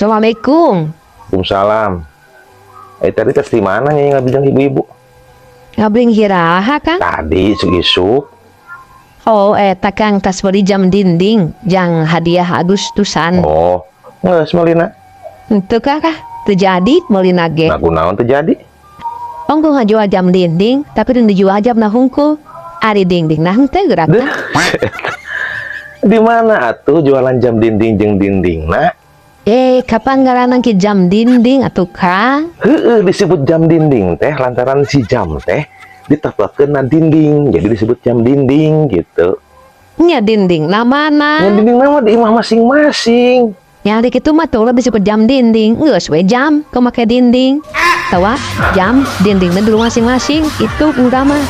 Assalamualaikum. Waalaikumsalam. Eh, tadi tes di mana nya ngabring ibu-ibu? Ngabring iraha, Kang? Tadi isuk-isuk. Oh, eta, Kang, tas beli jam dinding jang hadiah Agustusan. Oh, geus meulina? Henteu, Kang, kah? Teu jadi meulina ge. Nah, kunaon teu jadi? Ongkoh ngajual jam dinding, tapi nu dijual jamna hungkul. Ari dinding nah henteu gerak. Deh. Di mana atuh jualan jam dinding jeung dinding nah? Eh, kapan ngaranna ki jam dinding atuh, Kang? Heeh, disebut jam dinding teh lantaran si jam teh ditempelkeun na dinding, jadi disebut jam dinding gitu. Nya dinding na mana? Yang dinding nama di imah masing-masing. Yang di kitu mah tuh lebih disebut jam dinding. Geus we jam, kau make dinding. Tawa jam dindingnya dulu masing-masing itu enggak mah.